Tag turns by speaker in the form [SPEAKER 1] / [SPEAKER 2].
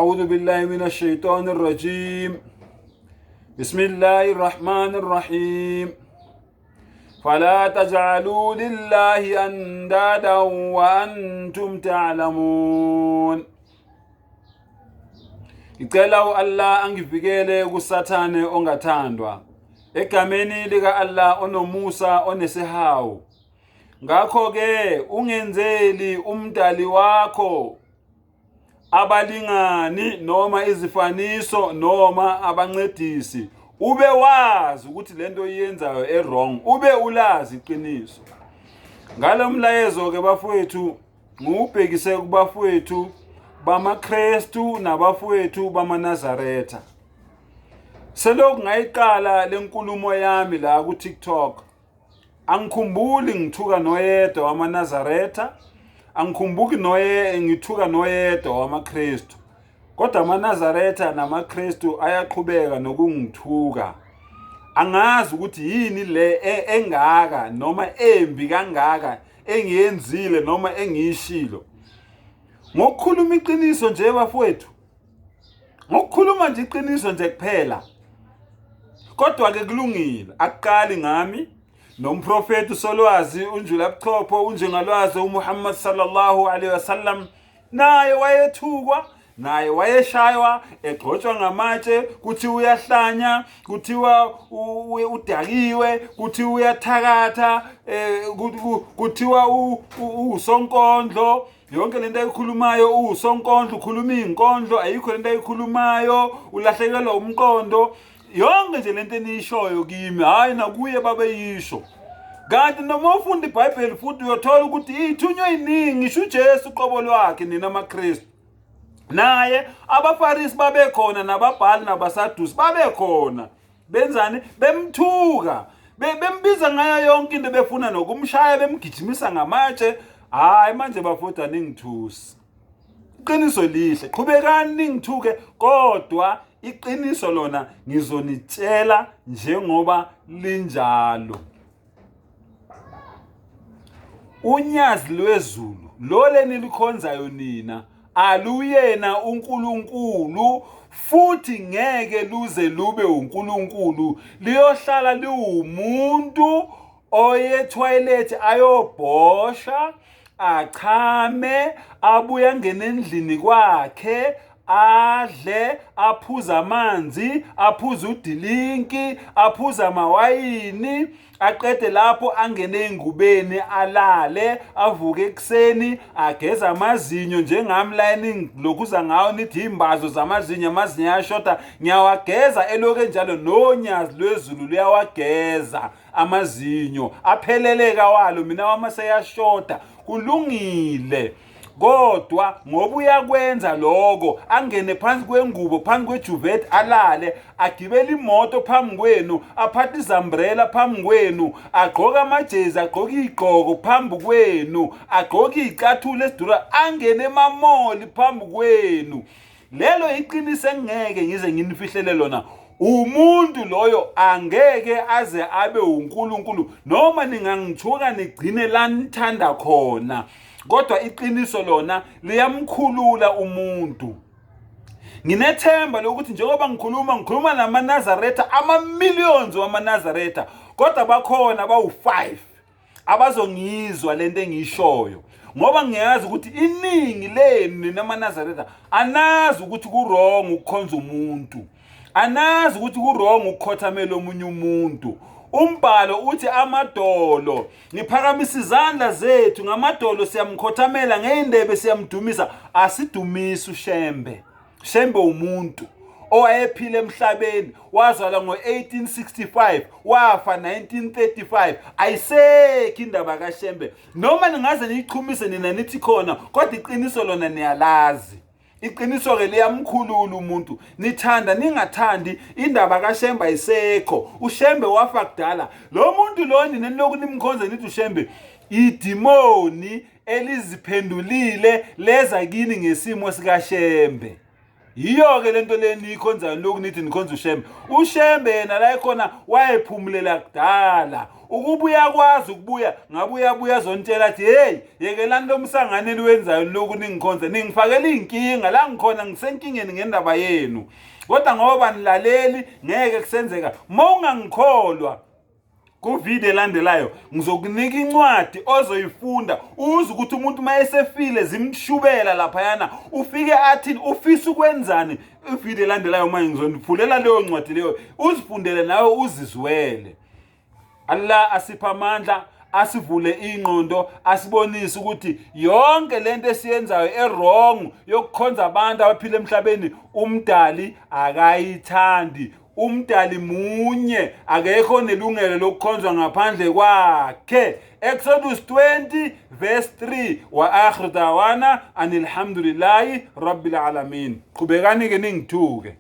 [SPEAKER 1] أعوذ بالله من الشيطان الرجيم بسم الله الرحمن الرحيم فلا تجعلوا لله أندادا وأنتم تعلمون Ngicela u-Allah angivikele kuSathane ongathandwa egameni lika-Allah onomusa onesihawu. Ngakho-ke ungenzeli umdali wakho abalingani noma izifaniso noma abancedisi ube wazi ukuthi lento oyenzayo e-wrong ube ulazi iqiniso. Ngalo mlayezo-ke bafowethu ngiwubhekise kubafowethu bamaKristu nabafowethu bamaNazaretha. Selokhu ngayiqala lenkulumo yami la ku-TikTok angikhumbuli ngithuka noyedwa wamaNazaretha, angikhumbuki noye ngithuka noyedwa wamaKristu. Kodwa amaNazaretha namaKristu ayaqhubeka nokungithuka. Angazi ukuthi yini le e, engaka noma embi kangaka engiyenzile noma engiyishilo. Ngokukhuluma iqiniso nje bafowethu, ngokukhuluma nje iqiniso nje kuphela. Kodwa ke kulungile, akuqali ngami nomprofeti usolwazi unjula buchopho unjengalwazi uMuhammad sallallahu alaihi wasallam naye wayethukwa naye wayeshaywa egxotshwa ngamatshe kuthiwa uyahlanya kuthiwa udakiwe kuthiwa uyathakatha eh, kuthiwa usonkondlo yonke lento ayikhulumayo uwusonkondlo ukhuluma iy'nkondlo ayikho lento ayikhulumayo ulahlekelwa umqondo yonke nje lento eniyishoyo kimi hhayi nakuye babeyisho kanti noma ufunda ibhayibheli futhi uyothola ukuthi iy'thunywa iningi ngisho ujesu uqobo lwakhe nina makristu naye abafarisi babekhona nababhali nabasadusi babekhona benzani bemthuka bembiza ngayo yonke into befuna nokumshaya bemgijimisa ngamatshe hhayi manje bafowethu aningithusi iqiniso lihle qhubekani ningithuke kodwa iqiniso lona ngizonitshela njengoba linjalo unyazi lwezulu lo lenilikhonzayo nina aluyena uNkulunkulu futhi ngeke luze lube uNkulunkulu liyohlala liwumuntu oye toilet ayobhosha achame abuye angene endlini kwakhe adle aphuze amanzi aphuze udilinki aphuze amawayini aqede lapho angene ey'ngubeni alale avuke ekuseni ageze amazinyo njengami la eningilokhuza ngawo nithi iy'mbazo zamazinyo amazinyo ayashoda ngiyawageza elokhu enjalo nonyazi lwezulu luyawageza amazinyo apheleleka walo mina wami seyashoda kulungile kodwa ngoba uyakwenza lokho angene phansi kwengubo phansi kwejuvet alale agibele imoto phambi kwenu aphathe izambrela phambi kwenu agqoke amajezi agqoke iy'gqoko phambi kwenu agqoke iy'cathulo esidura angene emamoli phambi kwenu lelo iqiniso engeke ngize nginifihlele lona umuntu loyo angeke aze abe uNkulunkulu noma ningangithuka nigcine la nithanda khona kodwa iqiniso lona liyamkhulula umuntu nginethemba lokuthi njengoba ngikhuluma ngikhuluma namaNazaretha ama-millions wamaNazaretha kodwa bakhona bawu-5 abazongizwa lento engiyishoyo ngoba ngiyazi ukuthi iningi lenu nina maNazaretha anazi ukuthi ku-wrong ukukhonza umuntu anazi ukuthi ku-wrong ukukhothamela omunye umuntu umbhalo uthi amadolo ngiphakamisa izandla zethu ngamadolo siyamkhothamela ngey'ndebe siyamdumisa asidumisi ushembe Shembe umuntu owayephila emhlabeni wazalwa ngo-1865 wafa 1935 ayisekho indaba kaShembe noma ningaze niyichumise nina nithi khona kodwa iqiniso lona niyalazi iqiniso-ke liyamkhulula umuntu nithanda ningathandi indaba kaShembe ayisekho uShembe wafa kudala lo muntu lo nina nilokhu nimkhonze nithi uShembe idimoni eliziphendulile leza kini ngesimo sikaShembe. Yiyo-ke le nto le niyikhonzayo lokhu nithi nikhonza uShembe. UShembe yena la ekhona wayephumulela kudala. Ukuba uyakwazi ukubuya ngabe uyabuya azontshela athi hey yekelani lo msangano eliwenzayo lokhu ningikhonze ningifakela iy'nkinga la ngikhona ngisenkingeni ngendaba yenu. Kodwa ngoba nilaleli ngeke kusenzeka. Uma ungangikholwa kuvidiyo elandelayo ngizokunika incwadi ozoyifunda uze ukuthi umuntu uma esefile zimshubela laphayana ufike athini ufisa ukwenzani. Ividiyo elandelayo manje ngizoniphulela leyo ncwadi leyo uzifundele nawe uzizwele. Allah asipha amandla asivule ingqondo asibonise ukuthi yonke lento esiyenzayo e-wrong yokukhonza abantu abaphila emhlabeni umdali akayithandi. Umdali munye, akekho onelungelo lokukhonzwa ngaphandle kwakhe. Exodus 20 verse 3 wa akhiru dawana anilhamdulillahi rabbil alamin. Qhubekani ke ningithuke.